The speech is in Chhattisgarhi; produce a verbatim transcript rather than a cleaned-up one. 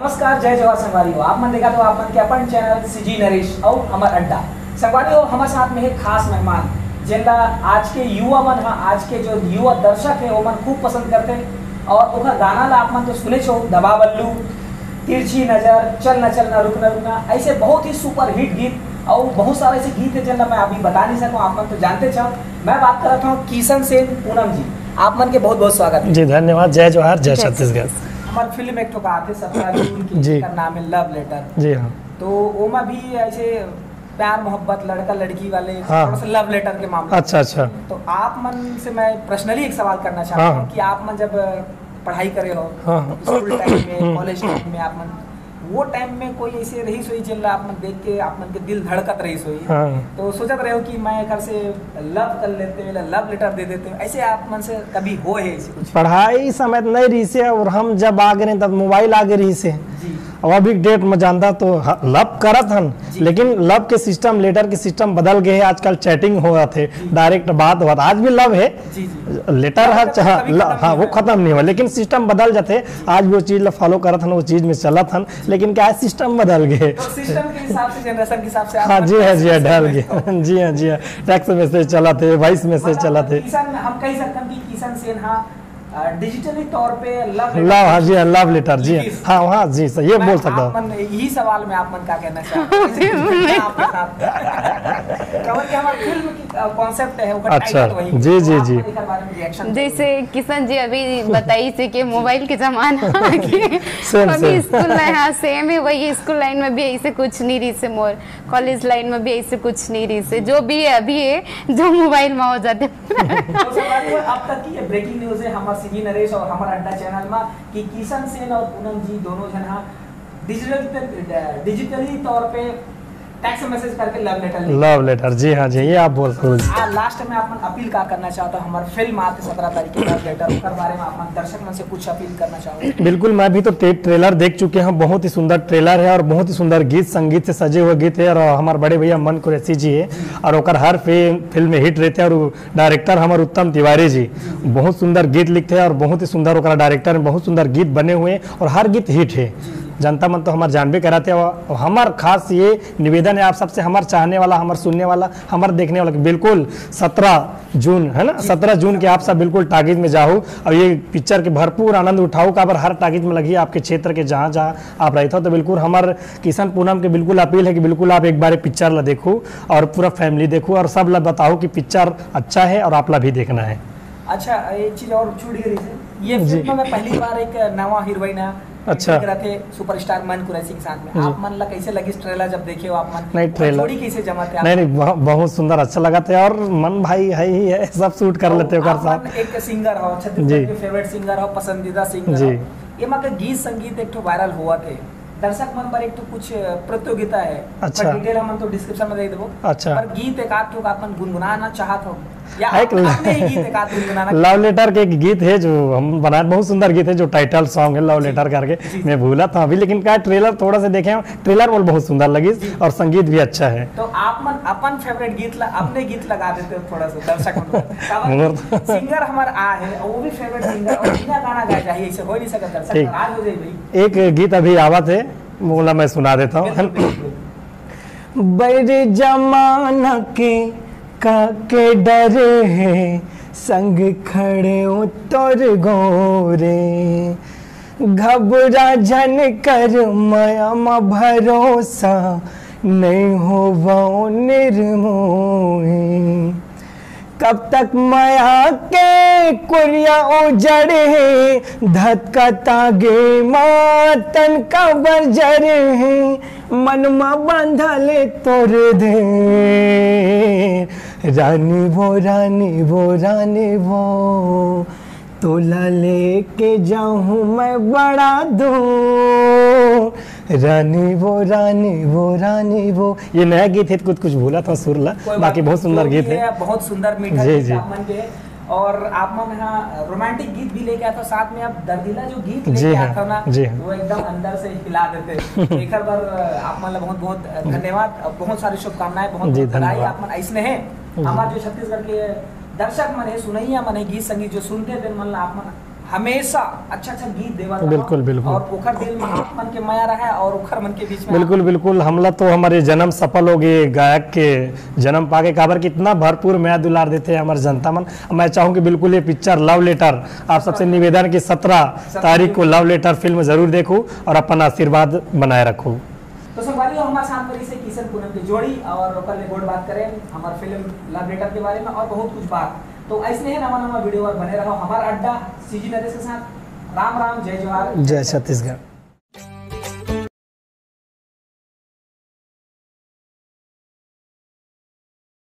नमस्कार, जय जोहार संगवारी हो। आप मन देखत हो आप मन के अपन चैनल सीजी नरेश अउ हमर अड्डा। संगवारी हो, हमर साथ में हे खास मेहमान, जेन ला आज के युवा मन ह, आज के जो युवा दर्शक हे, ओमन खूब पसंद करथे। और ओकर गाना ला आप मन तो सुनेच हो, दबा बल्लू, तिरछी नजर, चलना चलना, रुकना रुकना, ऐसे बहुत ही सुपरहिट गीत और बहुत सारे ऐसे गीत है, जेन ला मैं अभी बता नहीं सकूँ, आप मन तो जानते चाहो। मैं बात करत हूँ किशन सेन पूनम जी, आप मन के बहुत बहुत स्वागत है। जी धन्यवाद, जय जोहार, जय जय छत्तीसगढ़। हमार फिल्म एक ठो का आथे सत्रह जून की, जी। जेकर नाम है लव लेटर। जी हाँ। तो ओमा भी ऐसे प्यार मोहब्बत, लड़का लड़की वाले, हाँ। थोड़ा सा लव लेटर के मामले। अच्छा, अच्छा। तो आप मन से मैं पर्सनली एक सवाल करना चाहता हाँ। हूँ कि आप मन जब पढ़ाई करे हो, हाँ। स्कूल टाइम में, कॉलेज टाइम में, आप मन वो टाइम में कोई ऐसे रहीस होही जेन ला आप मन देख के आप मन के दिल धड़कत रहीस होही, हाँ। तो सोचत रहे हो कि मैं एकर से लव कर लेते, लव लेटर दे देते, ऐसे आप मन से कभी होए हे ऐसे कुछ? पढ़ाई समय तो नहीं रहीस हे, और हम जब आ गए तब मोबाइल आ गए रहीस हे। जी। अब अभी डेट में जानता तो ह-, लव करत हन, जी। लेकिन लव के सिस्टम, लेटर के सिस्टम बदल गए हे। आजकल चैटिंग होवत हे, जी। डायरेक्ट बात होवत, आज भी लव हे, जी, जी। लेटर हर कभी चाह-, खत्म ल-, नहीं हाँ, वो होता। खत्म नहीं हुआ, लेकिन सिस्टम बदल जाते। आज वो चीज ला फॉलो करत हन, वो चीज में चलत हन, लेकिन क्या है, सिस्टम बदल गए। तो सिस्टम के हिसाब से, जनरेशन के हिसाब से आप हाँ, जी है, जी है, ढल गए। जी हाँ, जी हाँ, टेक्स्ट मैसेज चलत हे, वॉइस मैसेज मतलब, चलत हे। किशन, हम कह सकते हैं कि किशन सेन, हाँ, अ, डिजिटली तौर पे लव लव, हाँ जी, हाँ, लव लेटर, जी हाँ। लिखिस। हाँ, हाँ, जी सर, ये मैं बोल सकता आप हूँ। मन, यही सवाल मैं आप मन का कहना चाहता हूँ। आपके साथ। कवर के हमारे फिल्म की, अ, कॉन्सेप्ट है, ओकर अच्छा, टाइटल वही। जी, जी, आप जी। एकर बारे में रिएक्शन जैसे किशन जी अभी बताइस हे कि मोबाइल के जमाना आ गए। सेम, अभी सेम। स्कूल लाइन, हाँ, सेम है, वही स्कूल लाइन में भी ऐसे कुछ नहीं रहीस हे मोर, कॉलेज लाइन में भी ऐसे कुछ नहीं रहीस हे, जो भी है अभी है, जो मोबाइल में हो जाते। तो संगवारी हो, अब तक की ये ब्रेकिंग न्यूज है हमार सीजी नरेश और हमार अड्डा चैनल में कि किशन सेन और पूनम जी दोनों जन हा डिजिटल, डिजिटली तौर पे टेक्स्ट मैसेज करके लव लेटर लिखे। लव लेटर, जी हाँ जी, ये आप बोल सकते हो। आ, लास्ट में आप मन अपील का करना चाहता हूँ, हमार फिल्म आते सत्रह तारीख के लव लेटर, ओकर बारे में आप मन दर्शक मन से कुछ अपील करना चाहो? बिल्कुल, मैं भी तो ट्रे-, ट्रेलर देख चुके हैं, बहुत ही सुंदर ट्रेलर है और बहुत ही सुंदर गीत संगीत से सजे हुए गीत है। और हमारे बड़े भैया मन कुरैशी जी है और ओकर हर फि-, फिल्म में हिट रहते हैं। और डायरेक्टर हमारे उत्तम तिवारी जी बहुत सुंदर गीत लिखते हैं और बहुत ही सुंदर ओकरा डायरेक्टर में बहुत सुंदर गीत बने हुए हैं और हर गीत हिट है। जनता मन तो हमार जानबे कराते हैं। और हमार खास ये निवेदन है आप सबसे, हमार चाहने वाला, हमार सुनने वाला, हमार देखने वाला कि बिल्कुल सत्रह जून है ना, सत्रह जून के आप सब बिल्कुल टाकीज में जाहू और ये पिक्चर के भरपूर आनंद उठाऊ। काबर हर टाकीज में लगी आपके क्षेत्र के जहाँ जहाँ आप रहते हो। तो बिल्कुल हमार किशन पूनम के बिल्कुल अपील है कि बिल्कुल आप एक बार पिक्चर ला देखो और पूरा फैमिली देखो और सब ला बताओ कि पिक्चर अच्छा है और आप ला भी देखना है। अच्छा, एक चीज और छूट गई है, ये जी। फिल्म में पहली बार एक नवा हीरोइन है, अच्छा। एक रथे सुपरस्टार मन कुरैशी के साथ में। जी। आप मन ला कैसे लगी ट्रेलर जब देखे हो आप मन? नहीं, और ट्रेलर जोड़ी कैसे जमा थे आप? नहीं, नहीं, बहु-, बहुत सुंदर, अच्छा लगा था। और मन भाई है ही है, सब शूट कर और लेते हो, कर आप साथ। मन एक सिंगर हो, छत्तीसगढ़ जी। के फेवरेट सिंगर हो, पसंदीदा सिंगर जी। हो। ये मतलब गीत संगीत एक ठो वायरल हुआ थे, दर्शक मन पर एक ठो कुछ प्रतियोगिता है, अच्छा। पर डिटेल हमन तो डिस्क्रिप्शन में दे देबो। अच्छा। पर गीत एक आध ठो आप मन गुनगुनाना चाहत हो? या एक आप ल-, अपने ही गीत एक आध गुनगुनाना लव लेटर के एक गीत है जो हम बनाए, बहुत सुंदर गीत है, जो टाइटल सॉन्ग है लव जी। लेटर करके। जी। मैं भूला था अभी, लेकिन क्या ट्रेलर थोड़ा सा देखे हैं, ट्रेलर वो बहुत सुंदर लगी जी। और संगीत भी अच्छा है। तो आप मन अपन फेवरेट गीत ला, अपने गीत लगा देते हो थोड़ा सा दर्शक मन को। काबर मोर तो सिंगर हमार आ है, वो भी फेवरेट सिंगर और बिना गाना गाए जाए, ऐसे हो नहीं सकता दर्शक ठीक। नाराज हो जाए भाई। एक गीत अभी आवत है, वो ला मैं सुना देता हूँ। बिल्कुल, बिल्कुल। बैर जमाना के का के डर है, संग खड़े हो तोर गोरे। घबरा झन कर, मया म भरोसा नहीं होवो निर्मोही। कब तक मया के कुरिया उजड़ है, धतका तागे मा तन का बरजर है, मन मा बांधले तोर दे। रानी वो, रानी वो, रानी वो, तोला लेके जाहूँ मैं बड़ा दूर। रानी वो, रानी वो, रानी वो। ये नया गीत है, कुछ कुछ भूला था सुर ला, कोई बाकी बात बहुत नहीं। सुंदर जो गीत भी है। है, बहुत सुंदर मीठा जी, गीत जी। आप मन के है। और आप मन यहाँ रोमांटिक गीत भी लेके आता, साथ में आप दर्दीला जो गीत जी लेके हाँ, आता ना, जी हाँ। वो एकदम अंदर से हिला देते। एक बार आप मन ला बहुत बहुत धन्यवाद, बहुत सारी शुभकामनाएं, बहुत जी, बहुत बधाई। धन्यवाद। आप मन ऐसने है, जी। हमारे जो छत्तीसगढ़ के दर्शक मन है, सुनैया मन है, गीत संगीत जो सुनते हैं, मन ला आप मन हमेशा अच्छा अच्छा गीत देवत रहो। बिल्कुल, बिल्कुल। और ओखर दिल में आप मन के मया रहे और ओखर मन के बीच में बिल्कुल बिल्कुल, हमला तो हमर ये जन्म सफल हो गे, गायक के जन्म पाके, काबर कि इतना भरपूर मया दुलार देथे हमर जनता मन। मैं चाहूँ कि बिल्कुल ये पिक्चर लव लेटर, आप सबसे निवेदन कि सत्रह तारीख को लव लेटर फिल्म जरूर देखू और अपन आशीर्वाद बनाए रखू। तो संगवारी हो, हमारे साथ परिस हे किशन पूनम के जोड़ी और ओकर ले गोठ बात करेन हमार फिल्म लव लेटर के बारे में और बहुत कुछ बात। तो ऐसने ही नवा नवा वीडियो बर बने रहो हमार अड्डा सीजी नरेश के साथ। राम राम, जय जोहार। जय छत्तीसगढ़।